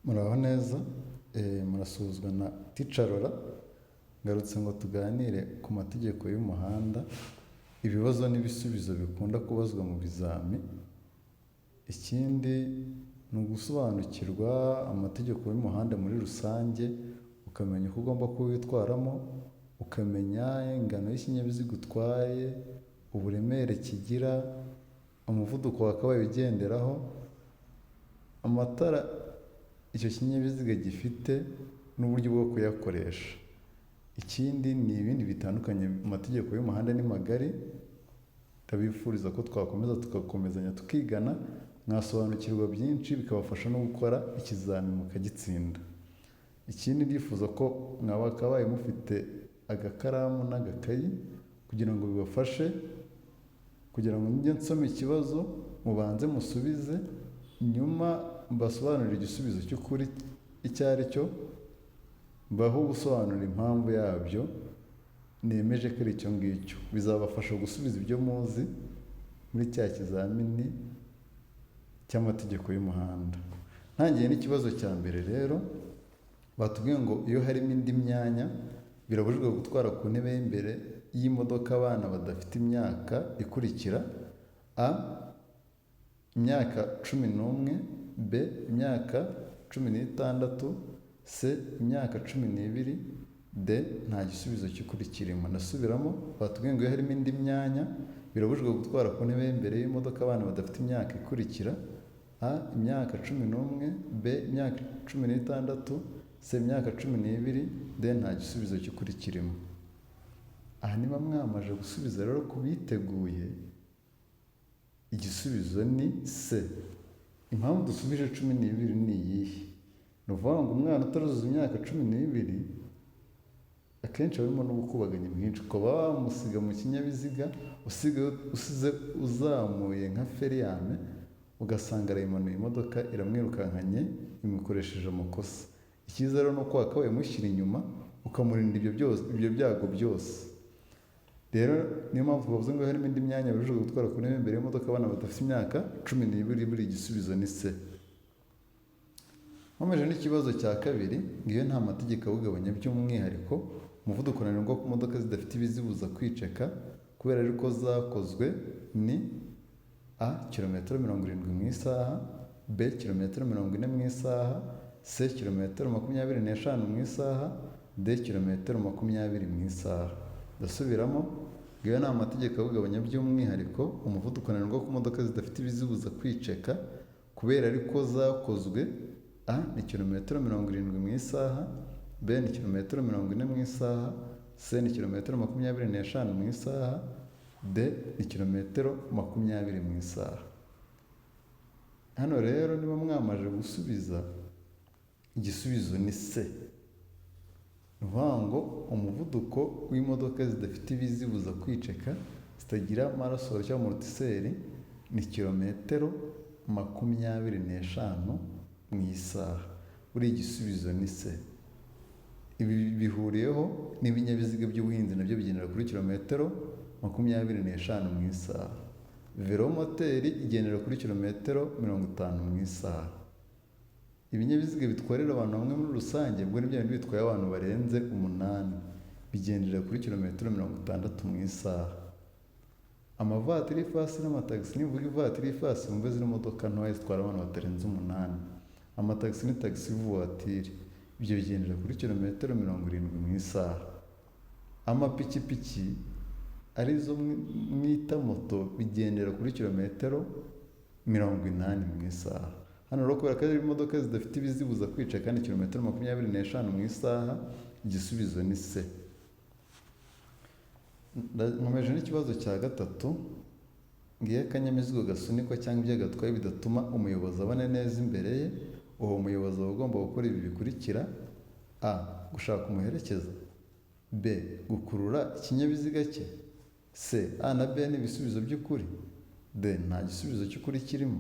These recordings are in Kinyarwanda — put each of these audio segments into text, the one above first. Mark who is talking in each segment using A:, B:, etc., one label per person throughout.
A: Muraho neza, murasuhuzwa na Teacher Laurent, ngarutse ngo tuganire ku mategeko y'umuhanda, ibibazo n'ibisubizo bikunda kubazwa mu bizami. Ikindi ni ugusobanukirwa amategeko y'umuhanda muri rusange, ukamenya uko ugomba kuwitwaramo, ukamenya ingano y'ikinyabiziga utwaye, uburemere kigira, umuvuduko wakabaye ugenderaho, amatara icyo kinyabiziga gifite n'uburyo bwo kuyakoresha. Ikindi ni ibindi bitandukanye, amategeko y'umuhanda ni magari, ndabifuriza ko twakomeza tugakomezanya tukigana, mwasobanukirwa byinshi bikabafasha no gukora ikizami mukagitsinda. Ikindi, ndifuza ko mwakabaye mufite agakaramu n'agakayi kugira ngo bibafashe, kugira ngo njye nsoma ikibazo mubanze musubize, nyuma mbasobanurire igisubizo cy'ukuri icyo ari cyo, mbahe ubusobanuro impamvu yabyo nemeje ko ari icyo ngicyo. Bizabafasha gusubiza ibyo muzi muri cya kizamini cy'amategeko y'umuhanda. Ntangiye n'ikibazo cya mbere rero, batubwiye ngo iyo harimo indi myanya, birabujijwe gutwara ku ntebe y'imbere y'imodoka abana badafite imyaka ikurikira: A, imyaka 11, B, imyaka 16, C, imyaka 12, D, nta gisubizo cy'ukuri kirimo. Ndasubiramo, batubwiye ngo iyo harimo indi myanya, birabujijwe gutwara ku ntebe y'imbere y'imodoka abana badafite imyaka ikurikira: A, imyaka 11, B, imyaka 16, C, imyaka 12, D, nta gisubizo cy'ukuri kirimo. Aha niba mwamaze gusubiza rero, ku biteguye, igisubizo ni C. Impamvu dusubije 12 ni iyihe? Ni ukuvuga ngo umwana utaruzuza imyaka 12 akenshi harimo n'ubukubaganyi bwinshi, ukaba wamusiga mu kinyabiziga usize uzamuye nka frein à main, ugasanga arayimanuye, imodoka iramwirukankanye, imukoresheje amakosa. Icyiza rero ni uko wakabaye umushyira inyuma, ukamurinda ibyo byose, ibyo byago byose. Rero niyo mpamvu bavuze ngo harimo indi myanya, bibujijwe gutwara ku ntebe imbere y'imodoka abana badafite imyaka 12. Buri igisubizo ni C. Nkomeje n'ikibazo cya kabiri, ngo iyo nta mategeko awugabanya by'umwihariko, umuvuduko ntarengwa ku modoka zidafite ibizibuza kwiceka kubera ariko zakozwe ni: A, kilometero 70 mu isaha, B, kilometero 40 mu isaha, C, kilometero 25 mu isaha, D, kilometero 20 mu isaha. Ndasubiramo, ngo iyo nta mategeko awugabanya by'umwihariko, umuvuduko ntarengwa ku modoka zidafite ibizibuza kwiceka kubera ariko zakozwe: A, ni kilometero 70 mu isaha, B, ni kilometero 40 mu isaha, C, ni kilometero 25 mu isaha, D, ni kilometero 20 mu isaha. Hano rero niba mwamaze gusubiza, igisubizo ni C. Ni ukuvuga ngo umuvuduko w'imodoka zidafite ibizibuza kwiceka, zitagira ama ressorts cyangwa amortisseur, ni kilometero 25 mu isaha. Buriya igisubizo ni C. Ibi bihuriyeho n'ibinyabiziga by'ubuhinzi, nabyo bigendera kuri kilometero 25 mu isaha. Velomoteri igendera kuri kilometero 50 mu isaha. Ibinyabiziga bitwarira abantu hamwe muri rusange, ubwo ni bya bindi bitwaye abantu barenze umunani, bigendera kuri kilometero 60 mu isaha. Amavatiri, ifasi n'amatagisi, nivuga ivatiri, ifasi, wumve zino modoka ntoya zitwara abantu batarenze umunani. Amatagisi ni taxi voiture, ibyo bigendera kuri kilometero 70 mu isaha. Amapikipiki, arizo mwita moto, bigendera kuri kilometero 80 mu isaha. Hano rero, kubera ko ari imodoka zidafite ibizibuza kwica kandi kilometero 25 mu isaha, igisubizo ni C. Nkomeje n'ikibazo cya gatatu, ngo iyo akanyamizigo gasunikwa cyangwa ibyo gatwaye bidatuma umuyobozi abona neza imbere ye, uwo muyobozi aba agomba gukora ibi bikurikira: A, gushaka umuherekeza, B, gukurura ikinyabiziga cye, C, A na B ni ibisubizo by'ukuri, D, nta gisubizo cy'ukuri kirimo.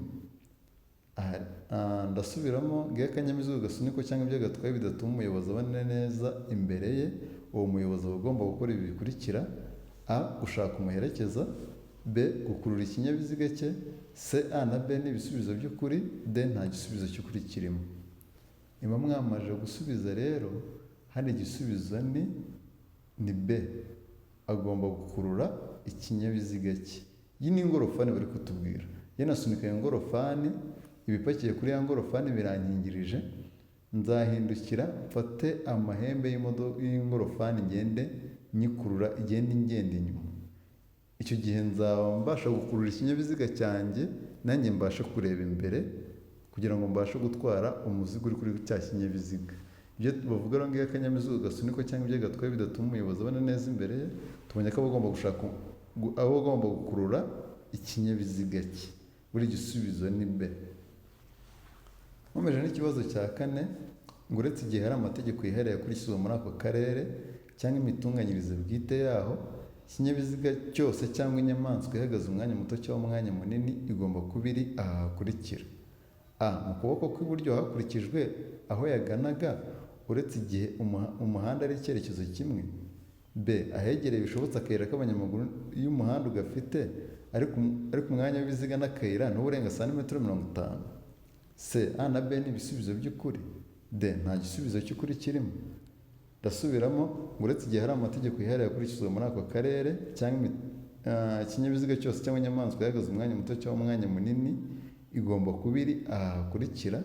A: Aha, ndasubiramo, ngo iyo akanyamizigo gasunikwa cyangwa ibyo gatwaye bidatuma umuyobozi abona neza imbere ye, uwo muyobozi aba agomba gukora ibi bikurikira: A, gushaka umuherekeza, B, gukurura ikinyabiziga cye, C, A na B ni ibisubizo by'ukuri, D, nta gisubizo cy'ukuri kirimo. Niba mwamaze gusubiza rero, hano igisubizo ni B, agomba gukurura ikinyabiziga cye. Iyi ni ingorofani bari kutubwira. Iyo nasunika iyo ngorofani, ibipakiye kuri ya ngorofani birankingirije, nzahindukira mfate amahembe y'ingorofani ngende nyikurura, igende ingenda inyuma. Icyo gihe nzaba mbasha gukurura ikinyabiziga cyanjye, nanjye mbashe kureba imbere kugira ngo mbashe gutwara umuzigo uri kuri cya kinyabiziga. Ibyo bavuga rero ngo iyo akanyamizigo gasunikwa cyangwa ibyo gatwaye bidatuma umuyobozi abona neza imbere ye, tubonye ko aba agomba gushaka, aba agomba gukurura ikinyabiziga cye. Buri gisubizo ni B. Nkomeje n'ikibazo cya kane, ngo uretse igihe hari amategeko yihariye akurikizwa muri ako karere cyangwa imitunganyirize bwite yaho, ikinyabiziga cyose cyangwa inyamaswa ihagaze umwanya muto cyangwa umwanya munini igomba kuba iri aha hakurikira: A, mu kuboko kw'iburyo hakurikijwe aho yaganaga, uretse igihe umuhanda ari icyerekezo kimwe; B, ahegereye bishobotse akayira k'abanyamaguru iyo umuhanda ugafite, ariko umwanya w'ibiziga n'akayira ntuba santimetero 50; C, A na B ni ibisubizo by'ukuri; D, nta gisubizo cy'ukuri kirimo. Ndasubiramo, ngo uretse igihe hari amategeko yihariye akurikizwa muri ako karere cyangwa ikinyabiziga cyose cyangwa inyamaswa ihagaze umwanya muto cyangwa umwanya munini igomba kuba iri aha hakurikira: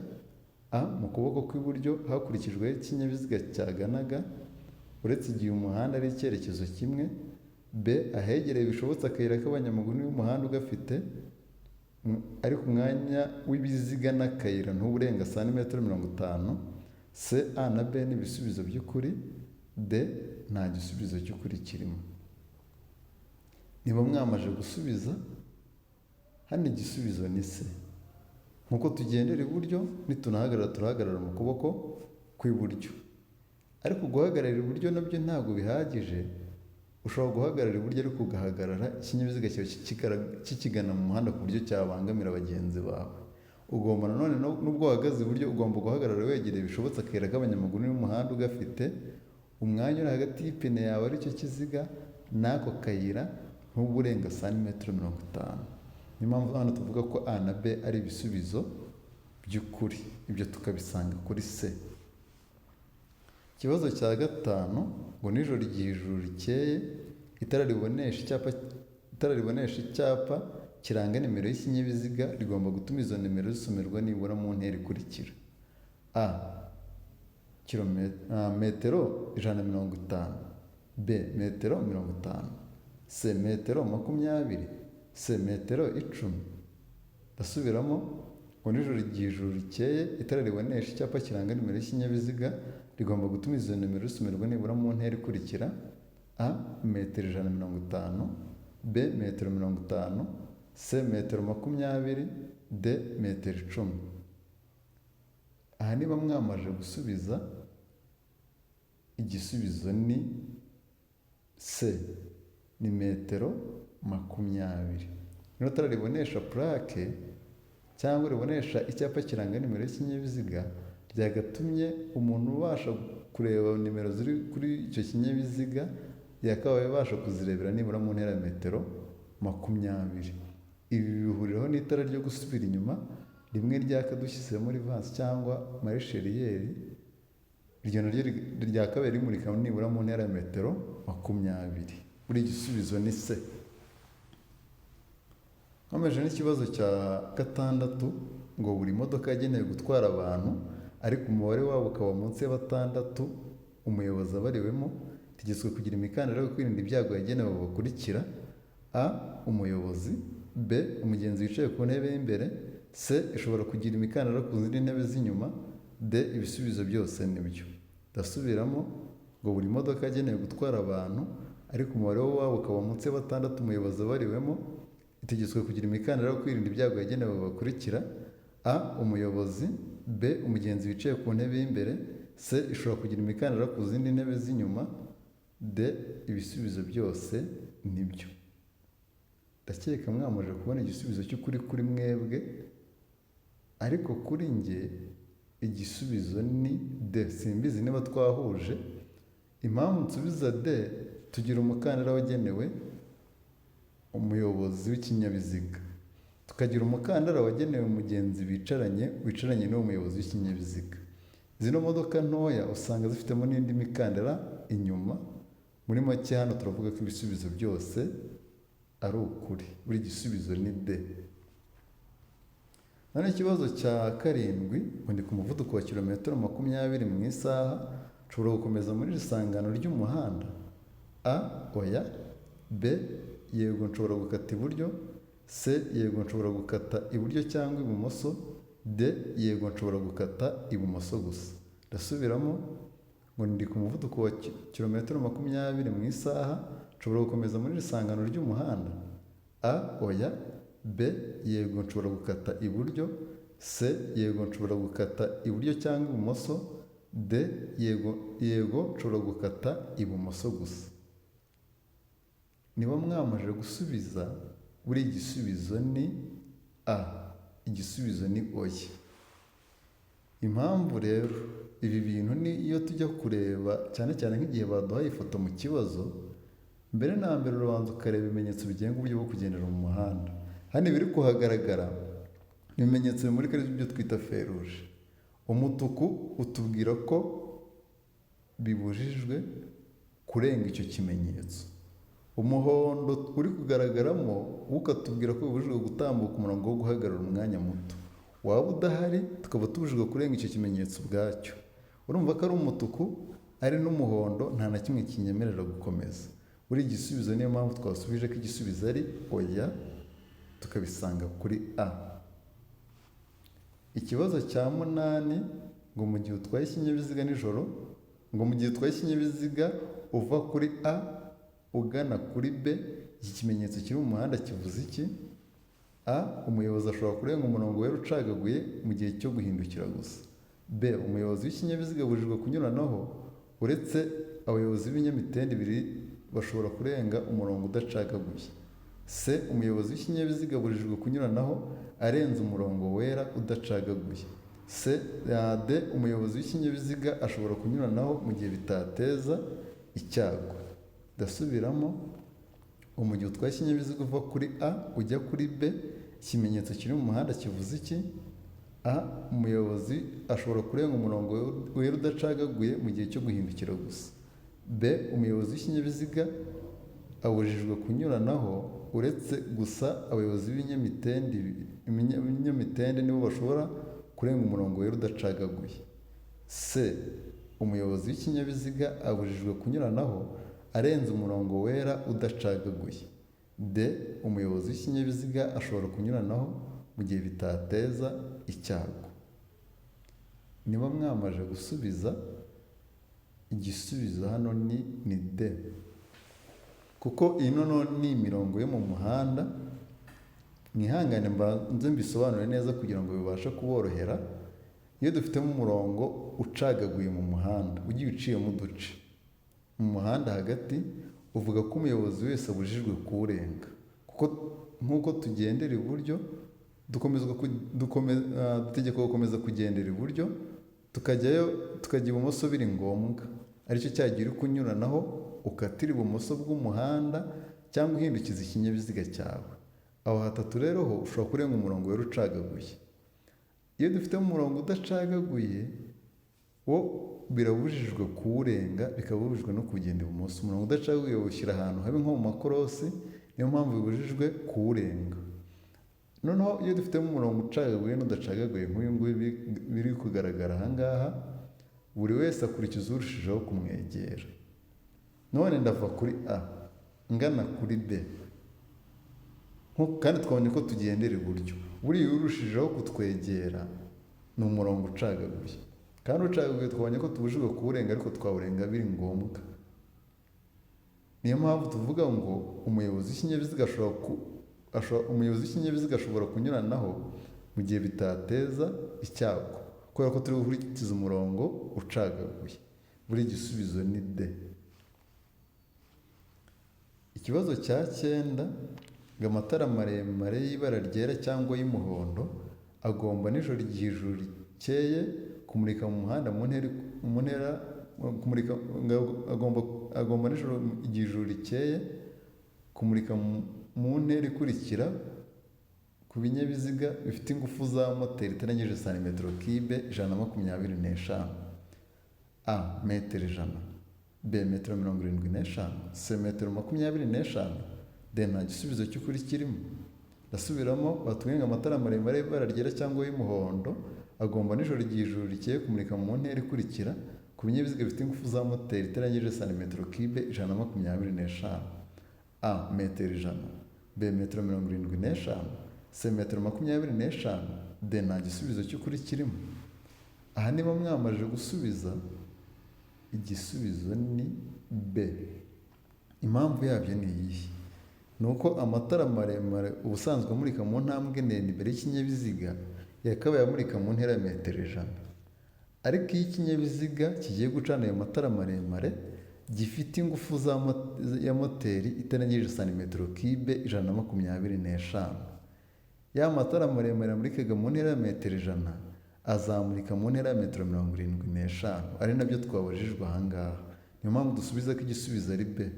A: A, mu kuboko kw'iburyo hakurikijwe aho ikinyabiziga cyaganaga, uretse igihe umuhanda ari icyerekezo kimwe; B, ahegereye bishobotse akayira k'abanyamaguru niba umuhanda ugafite, ariko umwanya w'ibiziga n'akayira ntuba urenga santimetero 50; C, A na B ni ibisubizo by'ukuri; D, nta gisubizo cy'ukuri kirimo. Niba mwamaze gusubiza, hano igisubizo ni C. Nkuko tugendera iburyo, nitunahagarara turahagarara mu kuboko kw'iburyo. Ariko guhagarara iburyo nabyo ntabwo bihagije, ushobora guhagarara iburyo ariko ugahagarara ikinyabiziga cyawe kikigana mu muhanda ku buryo cyabangamira bagenzi bawe. Ugomba nanone nubwo wahagaze iburyo, ugomba guhagarara wegereye bishobotse akayira k'abanyamaguru niba umuhanda ugafite, umwanya uri hagati y'ipine yawe aricyo kiziga n'ako kayira ntuba urenga santimetero 50. Niyo mpamvu hano tuvuga ko A na B ari ibisubizo by'ukuri, ibyo tukabisanga kuri C. Ikibazo cya gatanu, ngo nijoro igihe ijuru rikeye, itara ribonesha icyapa kiranga nimero y'ikinyabiziga rigomba gutuma izo nimero zisomerwa nibura mu ntera ikurikira: A, metero 150, B, metero 50, C, metero 20, C, metero 10. Ndasubiramo, ngo nijoro igihe ijuru rikeye, itara ribonesha icyapa kiranga nimero y'ikinyabiziga rigomba gutuma izo nimero zisomerwa nibura mu ntera ikurikira: A, metero 150, B, metero 50, C, metero 20, D, metero 10. Aha niba mwamaze gusubiza, igisubizo ni C, ni metero 20. Niba itara ribonesha purake cyangwa ribonesha icyapa kiranga nimero y'ikinyabiziga, ryagatumye umuntu ubasha kureba nimero ziri kuri icyo kinyabiziga yakabaye abasha kuzirebera nibura mu ntera ya metero 20. Ibi bihuriraho n'itara ryo gusubira inyuma, rimwe ryaka dushyizemo rivansi cyangwa marisheriyeri, iryo naryo ryakabaye rimurika nibura mu ntera ya metero 20. Buri gisubizo ni C. Nkomeje n'ikibazo cya gatandatu, ngo buri modoka yagenewe gutwara abantu ariko umubare wabo ukaba munsi ya 6, umuyobozi abariwemo, itegetswe kugira imikandara yo kwirinda ibyago yagenewe bakurikira: A, umuyobozi; B, umugenzi wicaye ku ntebe y'imbere; C, ishobora kugira imikandara ku zindi ntebe z'inyuma; D, ibisubizo byose nibyo. Ndasubiramo, ngo buri modoka yagenewe gutwara abantu ariko umubare wabo ukaba munsi ya 6, umuyobozi abariwemo, itegetswe kugira imikandara yo kwirinda ibyago yagenewe bakurikira: A, umuyobozi; B, umugenzi wicaye ku ntebe y'imbere; C, ishobora kugira imikandara ku zindi ntebe z'inyuma; D, ibisubizo byose nibyo. Ndakeka mwamaze kubona igisubizo cy'ukuri kuri mwebwe, ariko kuri njye igisubizo ni D. Simbizi niba twahuje. Impamvu nsubiza D, tugira umukandara wagenewe umuyobozi w'ikinyabiziga, tukagira umukandara wagenewe umugenzi wicaranye n'uwo muyobozi w'ikinyabiziga. Zino modoka ntoya usanga zifitemo n'indi mikandara inyuma. Muri make hano turavuga ko ibisubizo byose ari ukuri, buri gisubizo ni D. None ikibazo cya karindwi ngo ndi ku muvuduko wa kilometero 20 mu isaha, nshobora gukomeza muri iri sangano ry'umuhanda? A oya, B yego nshobora gukata iburyo, C yego nshobora gukata iburyo cyangwa ibumoso, D yego nshobora gukata ibumoso gusa. Ndasubiramo ngo ndi ku muvuduko wa kilometero 20 mu isaha, nshobora gukomeza muri iri sangano ry'umuhanda? A oya, B yego nshobora gukata iburyo, C yego nshobora gukata iburyo cyangwa ibumoso, D yego nshobora gukata ibumoso gusa. Niba mwamajije gusubiza, buri gisubizo ni A, igisubizo ni oya. Impamvu rero ibi bintu ni iyo tujya kureba cyane cyane nk'igihe baduhaye ifoto mu kibazo, mbere na mbere urabanza ukareba ibimenyetso bigenga uburyo bwo kugendera mu muhanda. Hano ibiri kuhagaragara ni ibimenyetso bimurika ari byo twita feruje. Umutuku utubwira ko bibujijwe kurenga icyo kimenyetso. Umuhondo uri kugaragaramo ukatubwira ko bibujijwe gutambuka umurongo wo guhagarara umwanya muto. Waba udahari tukaba tubujijwe kurenga icyo kimenyetso ubwacyo. Urumva ko ari umutuku ari n'umuhondo, nta na kimwe kinyemerera gukomeza. Buri gisubizo niyo mpamvu twasubije ko igisubizo ari oya, tukabisanga kuri A. Ikibazo cya munani ngo mu gihe utwaye ikinyabiziga nijoro, ngo mu gihe utwaye ikinyabiziga uva kuri A ugana kuri B, iki kimenyetso kiri mu muhanda kivuze iki? A umuyobozi ashobora kurenga umurongo wera ucagaguye mu gihe cyo guhindukira gusa. B umuyobozi w'ikinyabiziga abujijwe kunyuranaho, uretse abayobozi b'ibinyamitende ibiri bashobora kurenga umurongo udacagaguye. C umuyobozi w'ikinyabiziga abujijwe kunyuranaho arenze umurongo wera udacagaguye. C D umuyobozi w'ikinyabiziga ashobora kunyuranaho mu gihe bitateza icyago. Ndasubiramo, mu gihe utwaye ikinyabiziga uva kuri A ujya kuri B, ikimenyetso kiri mu muhanda kivuze iki? A umuyobozi ashobora kurenga umurongo wera udacagaguye mu gihe cyo guhindukira gusa. B umuyobozi w'ikinyabiziga abujijwe kunyuranaho, uretse gusa abayobozi b'ibinyamitende nibo bashobora kurenga umurongo wera udacagaguye. C umuyobozi w'ikinyabiziga abujijwe kunyuranaho arenze umurongo wera udacagaguye. D umuyobozi w'ikinyabiziga ashobora kunyuranaho mu gihe bitateza icyago. Niba mwamaze gusubiza, igisubizo hano ni D, kuko iyi noneho ni imirongo yo mu muhanda. Mwihangane mbanze mbisobanure neza kugira ngo bibashe kuborohera. Iyo dufitemo umurongo ucagaguye mu muhanda ugiye uciyemo uduce mu muhanda hagati, uvuga ko umuyobozi wese abujijwe kuwurenga, kuko nk'uko tugendera iburyo dutegekwa gukomeza kugendera iburyo, tukajyayo tukajya ibumoso biri ngombwa, aricyo cya gihe uri kunyuranaho ukatira ibumoso bw'umuhanda cyangwa uhindukiza ikinyabiziga cyawe. Aho hatatu rero ho ushobora kurenga umurongo wera ucagaguye. Iyo dufitemo umurongo udacagaguye wo birabujijwe kuwurenga, bikaba bibujijwe no kugenda ibumoso. Umurongo udacagaguye bawushyira ahantu habi nko mu makorosi, niyo mpamvu bibujijwe kuwurenga. Noneho iyo dufitemo umurongo ucagaguye n'udacagaguye nk'uyu nguyu biri kugaragara aha ngaha, buri wese akurikiza urushijeho kumwegera. None ndava kuri A ngana kuri B, kandi twabonye ko tugendera iburyo. Buriya urushijeho kutwegera ni umurongo ucagaguye, kandi ucagaguye twabonye ko tubujijwe kuwurenga, ariko twawurenga biri ngombwa. Niyo mpamvu tuvuga ngo umuyobozi w'ikinyabiziga umuyobozi w'ikinyabiziga ashobora kunyuranaho mu gihe bitateza icyago, kubera ko turi gukurikiza umurongo ucagaguye. Buri gisubizo ni D. Ikibazo cya cyenda ngo amatara maremare y'ibara ryera cyangwa y'umuhondo agomba nijoro igihe ijuru rikeye kumurika mu muhanda mu ntera kumurika, agomba nijoro igihe ijuru rikeye kumurika mu ntera ikurikira ku binyabiziga bifite ingufu za moteri itarengeje santimetero kibe 125. A metero 100, B metero 75, C metero 25, D nta gisubizo cy'ukuri kirimo. Ndasubiramo, batubwiye ngo amatara maremare y'ibara ryera cyangwa y'umuhondo agomba nijoro igihe ijuru rikeye kumurika mu ntera ikurikira ku binyabiziga bifite ingufu za moteri itarengeje santimetero kibe 125. A metero 100, B metero 75, C metero 25, D nta gisubizo cy'ukuri kirimo. Aha niba mwamaze gusubiza, igisubizo ni B. Impamvu yabyo ni iyihe? Ni uko amatara maremare ubusanzwe amurika mu ntambwe ndende imbere y'ikinyabiziga yakabaye amurika mu ntera ya metero 100. Ariko iyo ikinyabiziga kigiye gucana ayo matara maremare gifite ingufu ya moteri itarengeje santimetero kibe 125, ya matara maremare yamurikaga mu ntera ya metero 100 azamurika mu ntera ya metero 75, ari nabyo twabajijwe aha ngaha. Niyo mpamvu dusubiza ko igisubizo ari B.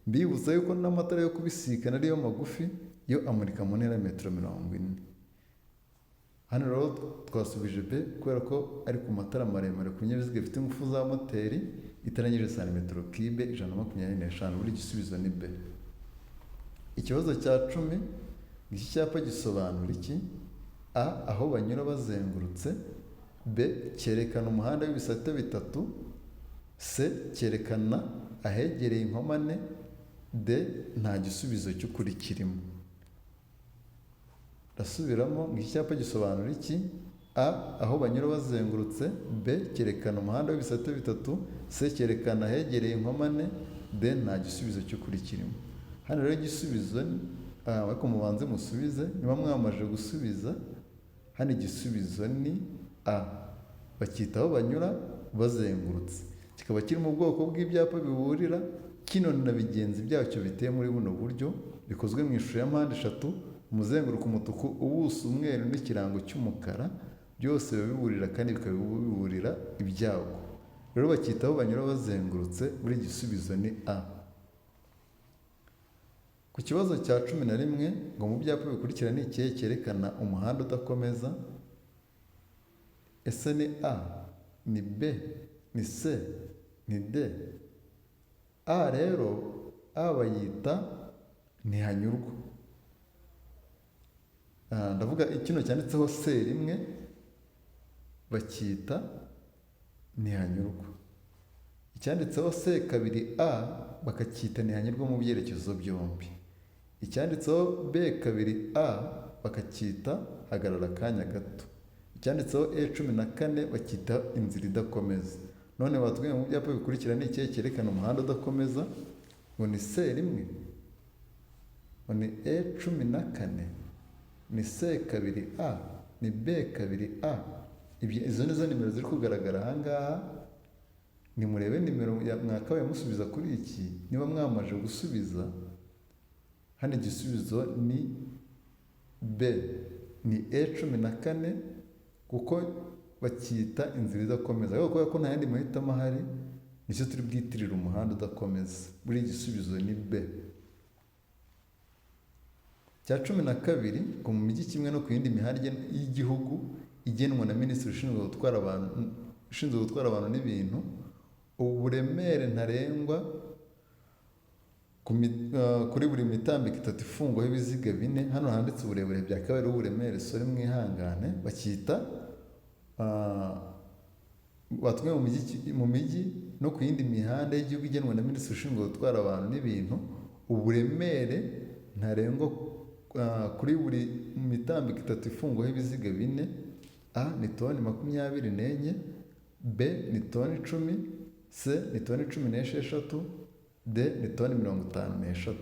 A: Mbibutsa yuko n'amatara yo kubisikana ariyo magufi yo amurika mu ntera ya metero 40. Hano rero twasubije B kubera ko ari ku matara maremare ku binyabiziga bifite ingufu za moteri itarengeje santimetero kibe 125, buri gisubizo ni B. Ikibazo cya 10, iki cyapa gisobanura iki? A aho banyura bazengurutse, B cyerekana umuhanda w'ibisate bitatu, C cyerekana ahegereye inkomane, D nta gisubizo cy'ukuri kirimo. Ndasubiramo, ngo iki cyapa gisobanura iki? A aho banyura bazengurutse, B cyerekana umuhanda w'ibisate bitatu, C cyerekana ahegereye inkomane, D nta gisubizo cy'ukuri kirimo. Hano rero igisubizo, ariko mubanze musubize, niba mwamaze gusubiza, hano igisubizo ni A. Bacyita aho banyura bazengurutse. Kikaba kiri mu bwoko bw'ibyapa biburira, kino na bigenzi byacyo biteye muri buno buryo, bikozwe mu ishusho ya mpande eshatu, umuzenguruko umutuku, ubuso umweru n'ikirango cy'umukara, byose biba biburira kandi bikaba biburira ibyago. Rero bacyita aho banyura bazengurutse, buri gisubizo ni A. Ku kibazo cya 11, ngo mu byapa bikurikira ni ikihe cyerekana umuhanda udakomeza? Ese ni A, ni B, ni C, ni D? A rero, A bayita ntihanyurwa. Ndavuga kino cyanditseho C rimwe bacyita ntihanyurwa. Icyanditseho C kabiri A bakacyita ntihanyurwa mu byerekezo byombi. Icyanditseho B kabiri A bakacyita hagarara akanya gato. Icyanditseho E 14 bacyita inzira idakomeza. None batubwiye mu byapa bikurikira ni ikihe cyerekana umuhanda udakomeza? Ngo ni C rimwe, ngo ni E 14, ni C kabiri A, ni B kabiri A. Izo ni zo nimero ziri kugaragara aha ngaha. Nimurebe nimero mwakabaye musubiza kuri iki, niba mwamaze gusubiza, hano igisubizo ni B, ni E 14, kuko bacyita inzira idakomeza. Ariko kubera ko nta yandi mahitamo ahari, nicyo turi bwitirire umuhanda udakomeza. Buri gisubizo ni B. Cya 12, ngo mu mijyi kimwe no ku yindi mihanda y'igihugu igenwa na minisitiri ushinzwe gutwara abantu n'ibintu, uburemere ntarengwa kuri buri mitambiko itatu ifungwaho ibiziga bine. Hano handitse uburebure byakabaye ari uburemere, sorry mwihangane. Bacyita batwe mu mijyi no ku yindi mihanda y'igihugu igenwa na minisitiri ushinzwe gutwara abantu n'ibintu, uburemere ntarengwa kuri buri mitambiko itatu ifungwaho ibiziga bine. A ni toni 24, B ni toni 10, C ni toni 16, D ni toni 53.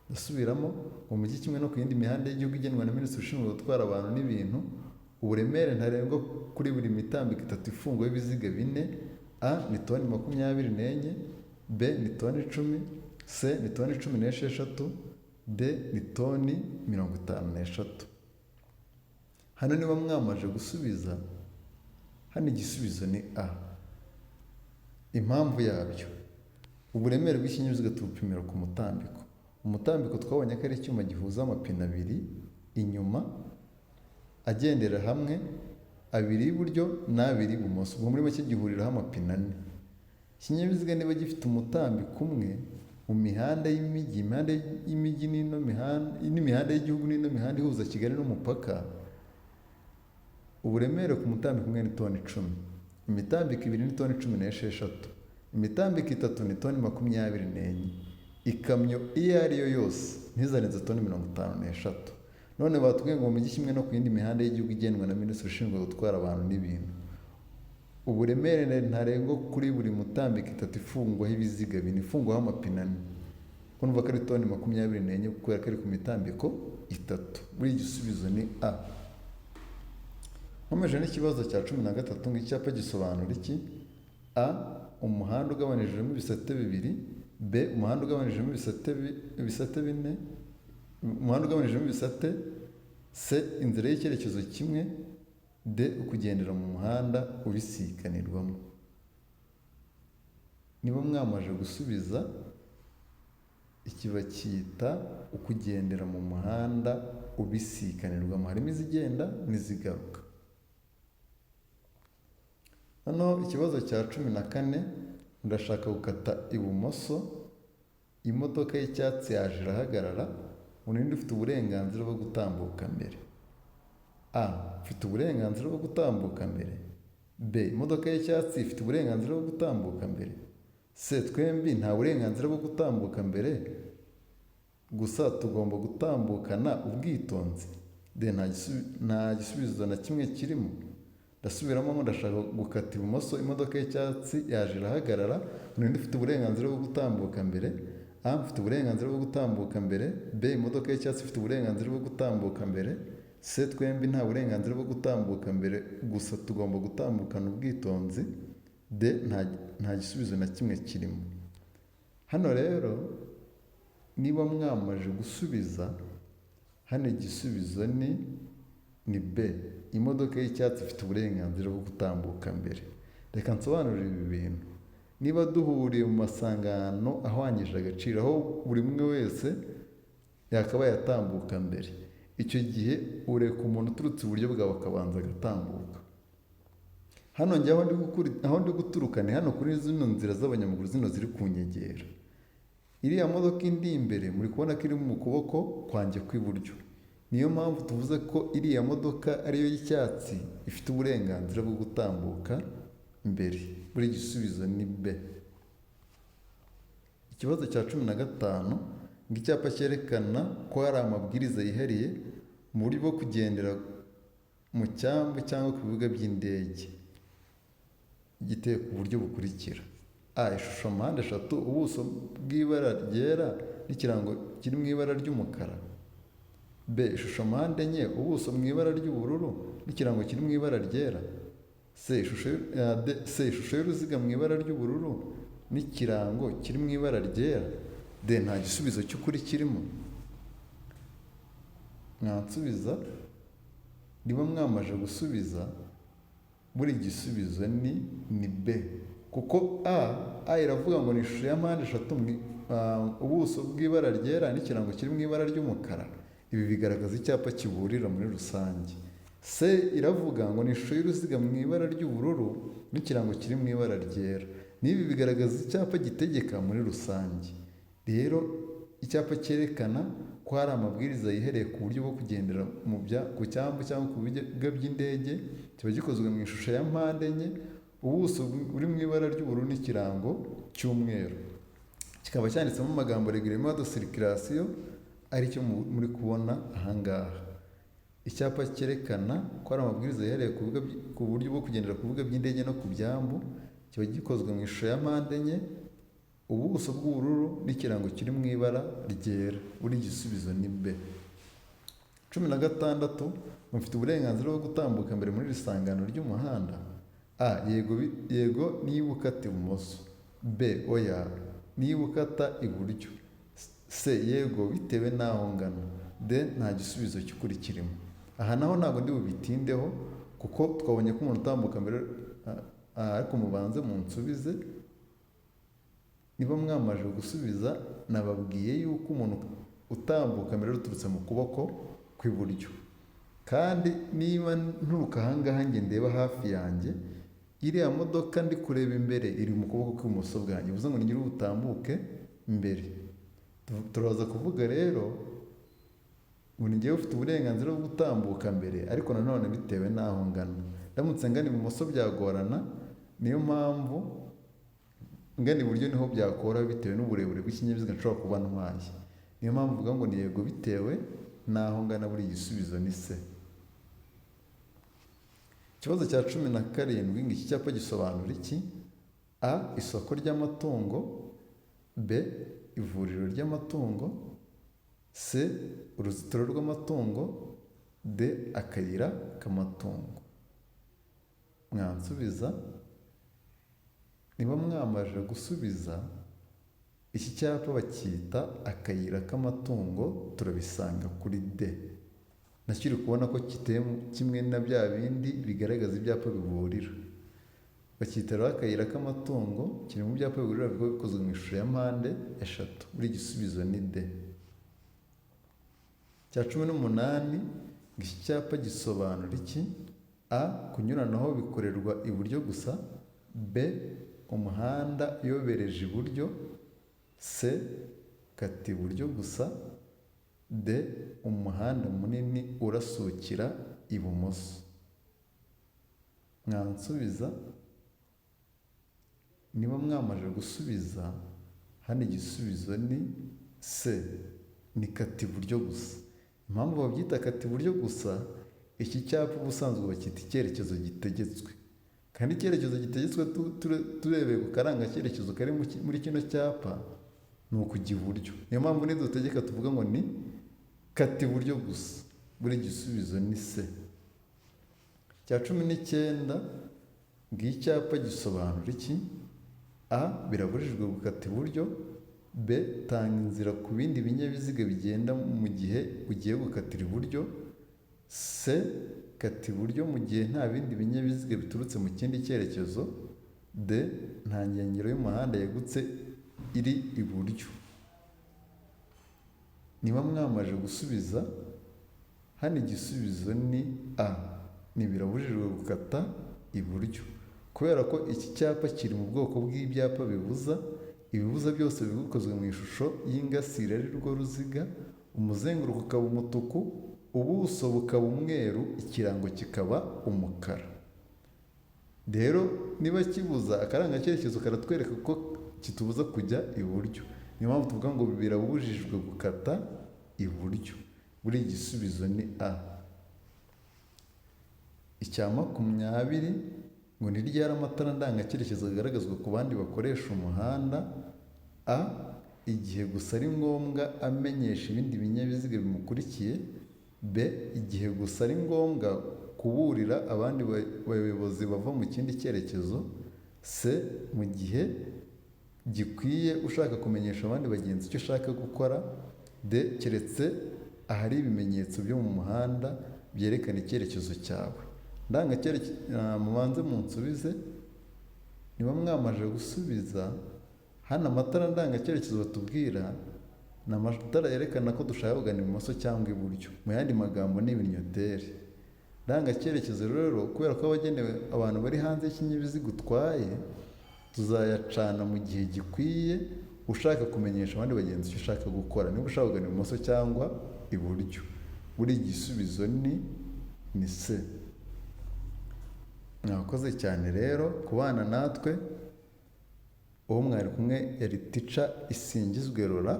A: Ndasubiramo, mu mujyi kimwe no ku yindi mihanda y'igihugu igenwa na minisitiri ushinzwe gutwara abantu n'ibintu, uburemere ntarengwa kuri buri mitambiko itatu ifungwaho ibiziga bine. A ni toni 24, B ni toni 10, C ni toni 16, D ni toni 53. Hano niba mwamaze gusubiza, hano igisubizo ni A. Impamvu yabyo, uburemere bw'ikinyabiziga tubupimira ku mutambiko. Umutambiko twabonye ko ari icyuma gihuza amapine abiri inyuma agendera hamwe, abiri y'iburyo n'abiri ibumoso. Ubwo muri make gihuriraho amapine ane. Ikinyabiziga niba gifite umutambiko umwe mu mihanda y'imijyi, imihanda y'imijyi n'ino mihanda, n'imihanda y'igihugu n'ino mihanda ihuza Kigali n'umupaka, uburemere ku mutambiko umwe ni toni 10, imitambiko ibiri ni toni 16, imitambiko itatu ni toni 24, ikamyo iyo ari yo yose ntizarenze toni 53. None batubwiye ngo mu mijyi kimwe no ku yindi mihanda y'igihugu igenwa na minisitiri ushinzwe gutwara abantu n'ibintu, uburemere ntarengwa kuri buri mutambiko itatu ifungwaho ibiziga bine, ifungwaho amapine ane, urumva ko ari toni 24 kubera ko ari ku mitambiko itatu. Buri gisubizo ni A. Nkomeje n'ikibazo cya 13, ngo icyapa gisobanura iki? A, umuhanda ugabanijemo ibisate bibiri. B, umuhanda ugabanijemo ibisate bine, umuhanda ugabanijemo ibisate. C, inzira y'icyerekezo kimwe. D, ukugendera mu muhanda ubisikanirwamo. Niba mwamaze gusubiza, iki bacyita ukugendera mu muhanda ubisikanirwamo, harimo izigenda n'izigaruka. Noneho ikibazo cya 14, ndashaka gukata ibumoso, imodoka y'icyatsi yaje irahagarara, ninde ufite uburenganzira bwo gutambuka mbere? A, mfite uburenganzira bwo gutambuka mbere. B, imodoka y'icyatsi ifite uburenganzira bwo gutambuka mbere. C, twembi nta burenganzira bwo gutambuka mbere, gusa tugomba gutambukana ubwitonzi. D, nta gisubizo na kimwe kirimo. Ndasubiramo ngo ndashaka gukata ibumoso, imodoka y'icyatsi yaje irahagarara, ninde ufite uburenganzira bwo gutambuka mbere? A, mfite uburenganzira bwo gutambuka mbere. B, imodoka y'icyatsi ifite uburenganzira bwo gutambuka mbere. C, twembi nta burenganzira bwo gutambuka mbere, gusa tugomba gutambukana ubwitonzi. D, nta gisubizo na kimwe kirimo. Hano rero niba mwamaze gusubiza, hano igisubizo ni B, imodoka y'icyatsi ifite uburenganzira bwo gutambuka mbere. Reka nsobanurire ibi bintu. Niba duhuriye mu masangano ahwanyije agaciro, aho buri umwe wese yakabaye atambuka mbere, icyo gihe ureka umuntu uturutse iburyo bwawe akabanza agatambuka. Hano njye aho ndi guturuka ni hano kuri zino nzira z'abanyamaguru, zino ziri ku nkengero. Iriya modoka indi imbere muri kubona ko iri mu kuboko kwanjye kw'iburyo, niyo mpamvu tuvuze ko iriya modoka ariyo y'icyatsi ifite uburenganzira bwo gutambuka mbere. Buri gisubizo ni B. Ikibazo cya 15, ngo icyapa cyerekana ko hari amabwiriza yihariye mu buryo bwo kugendera mu cyambu cyangwa ku bibuga by'indege giteye ku buryo bukurikira: A, ishusho mpande eshatu, ubuso bw'ibara ryera n'ikirango kiri mu ibara ry'umukara. B, ishusho mpande enye, ubuso mu ibara ry'ubururu n'ikirango kiri mu ibara ryera. C, ishusho y'uruziga mu ibara ry'ubururu n'ikirango kiri mu ibara ryera. D, nta gisubizo cy'ukuri kirimo. Mwansubiza? Niba mwamaze gusubiza, buri gisubizo ni B, kuko A iravuga ngo ni ishusho ya mpande eshatu, ubuso bw'ibara ryera n'ikirango kiri mu ibara ry'umukara. Ibi bigaragaza icyapa kiburira muri rusange. C iravuga ngo ni ishusho y'uruziga mu ibara ry'ubururu n'ikirango kiri mu ibara ryera. N'ibi bigaragaza icyapa gitegeka muri rusange. Rero icyapa cyerekana ko hari amabwiriza yihereye ku buryo bwo kugendera ku cyambu cyangwa ku bibuga by'indege kiba gikozwe mu ishusho ya mpande enye, ubuso buri mu ibara ry'ubururu n'ikirango cy'umweru, kikaba cyanditsemo amagambo "règlement de circulation", aricyo muri kubona ahangaha. Icyapa cyerekana ko hari amabwiriza yihariye ku buryo bwo kugendera ku bibuga by'indege no ku byambu kiba gikozwe mu ishusho ya mpande enye, ubuso bw'ubururu n'ikirango kiri mu ibara ryera. Buri gisubizo ni B. 16, mufite uburenganzira bwo gutambuka mbere muri iri sangano ry'umuhanda? A, yego, yego niba ukata ibumoso. B, oya niba ukata iburyo. C, yego bitewe n'aho ngana. D, nta gisubizo cy'ukuri kirimo. Aha naho ntabwo ndi bubitindeho kuko twabonye ko umuntu utambuka mbere, ariko mubanze munsubize. Niba mwamaze gusubiza, nababwiye yuko umuntu utambuka mbere uturutse mu kuboko kw'iburyo, kandi niba nturuka ahangaha njye ndeba hafi yanjye. Iriya modoka ndi kureba imbere iri mu kuboko kw'ibumoso bwanjye, bivuze ngo nigire ubutambuke mbere. Turaza kuvuga rero ngo ni njyewe ufite uburenganzira bwo gutambuka mbere, ariko nanone bitewe n'aho ngana. Ndamutse ngana ibumoso byagorana, niyo mpamvu ngana iburyo niho byakora bitewe n'uburebure bw'ikinyabiziga nshobora kuba ntwaye. Niyo mpamvu mvuga ngo ni yego bitewe n'aho ngana, buri gisubizo ni se. Ikibazo cya 17, ngo iki cyapa gisobanura iki? A. Isoko ry'amatungo, B. Ivuriro ry'amatungo, C. Uruzitiro rw'amatungo, D. Akayira k'amatungo. Mwansubiza? Niba mwamaze gusubiza, iki cyapa bacyita akayira k'amatungo, turabisanga kuri D. Nacyo uri kubona ko kiteye kimwe na bya bindi bigaragaza ibyapa biburira. Bacyita rero akayira k'amatungo, kiri mu byapa biburira biba bikozwe mu ishusho ya mpande eshatu. Buri gisubizo ni D. Cya 18, ngo iki cyapa gisobanura iki? A. Kunyuranaho bikorerwa iburyo gusa, B. Umuhanda uyobereje iburyo, C. Kata iburyo gusa, D. Umuhanda munini urasukira ibumoso. Mwansubiza? Niba mwamaze gusubiza, hano igisubizo ni C, ni kata iburyo gusa. Impamvu babyita kata iburyo gusa, iki cyapa ubusanzwe bacyita icyerekezo gitegetswe, kandi icyerekezo gitegetswe turebeye ku karangacyerekezo kari muri kino cyapa ni ukujya iburyo. Niyo mpamvu nidutegeka tuvuga ngo ni kata iburyo gusa, buri gisubizo ni C. Cya 19, ngo icyapa gisobanura iki? A. Birabujijwe gukata iburyo, B. Tanga inzira ku bindi binyabiziga bigenda mu gihe ugiye gukatira iburyo, C. Kata iburyo mu gihe nta bindi binyabiziga biturutse mu kindi cyerekezo, D. Nta nkengero y'umuhanda yagutse iri iburyo. Niba mwamaze gusubiza, hano igisubizo ni A, ni birabujijwe gukata iburyo, kubera ko iki cyapa kiri mu bwoko bw'ibyapa bibuza. Ibibuza byose biba bikozwe mu ishusho y'ingasire ari rwo ruziga, umuzenguruko ukaba umutuku, ubuso bukaba umweru, ikirango kikaba umukara. Rero niba kibuza, akarangacyerekezo karatwereka ko kitubuza kujya iburyo. Niyo mpamvu tuvuga ngo birabujijwe gukata iburyo. Buri gisubizo ni A. Icya 20, ngo ni ryari amatara ndangacyerekezo agaragazwa ku bandi bakoresha umuhanda? A. Igihe gusa ari ngombwa amenyesha ibindi binyabiziga bimukurikiye, B. Igihe gusa ari ngombwa kuburira abandi bayobozi bava mu kindi cyerekezo, C. Mu gihe gikwiye ushaka kumenyesha abandi bagenzi icyo ushaka gukora, D. Keretse ahari ibimenyetso byo mu muhanda byerekana icyerekezo cyawe. Mubanze munsubize. Niba mwamaze gusubiza, hano amatara ndangacyerekezo batubwira ni amatara yerekana ko dushaka kugana ibumoso cyangwa iburyo. Mu yandi magambo ni ibinyoteri. Ndangacyerekezo rero, kubera ko aba agenewe abantu bari hanze y'ikinyabiziga utwaye, tuzayacana mu gihe gikwiye ushaka kumenyesha abandi bagenzi icyo ushaka gukora, niba ushaka kugana ibumoso cyangwa iburyo. Buri gisubizo ni C. Mwakoze cyane rero kubana natwe. Uwo mwari kumwe yari Tica Isingizwe Rora.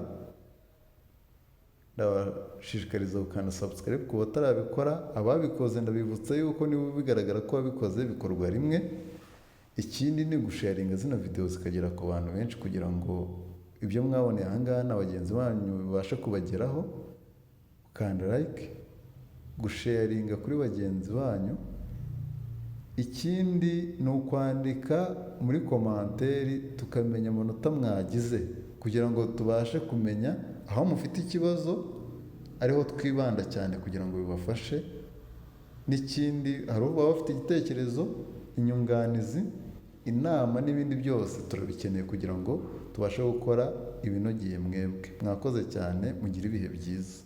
A: Ndabashishikariza gukanda subscribe ku batarabikora. Ababikoze ndabibutsa yuko niba bigaragara ko wabikoze bikorwa rimwe. Ikindi ni gusharinga zino video zikagera ku bantu benshi, kugira ngo ibyo mwaboneye aha ngaha na bagenzi banyu bibashe kubageraho. Gukanda like, gusharinga kuri bagenzi banyu. Ikindi ni ukwandika muri commentaire tukamenya amanota mwagize, kugira ngo tubashe kumenya aho mufite ikibazo, ariho twibanda cyane kugira ngo bibafashe. N'ikindi, hari uba bafite igitekerezo, inyunganizi, inama n'ibindi byose turabikeneye kugira ngo tubashe gukora ibinogeye mwebwe. Mwakoze cyane, mugire ibihe byiza.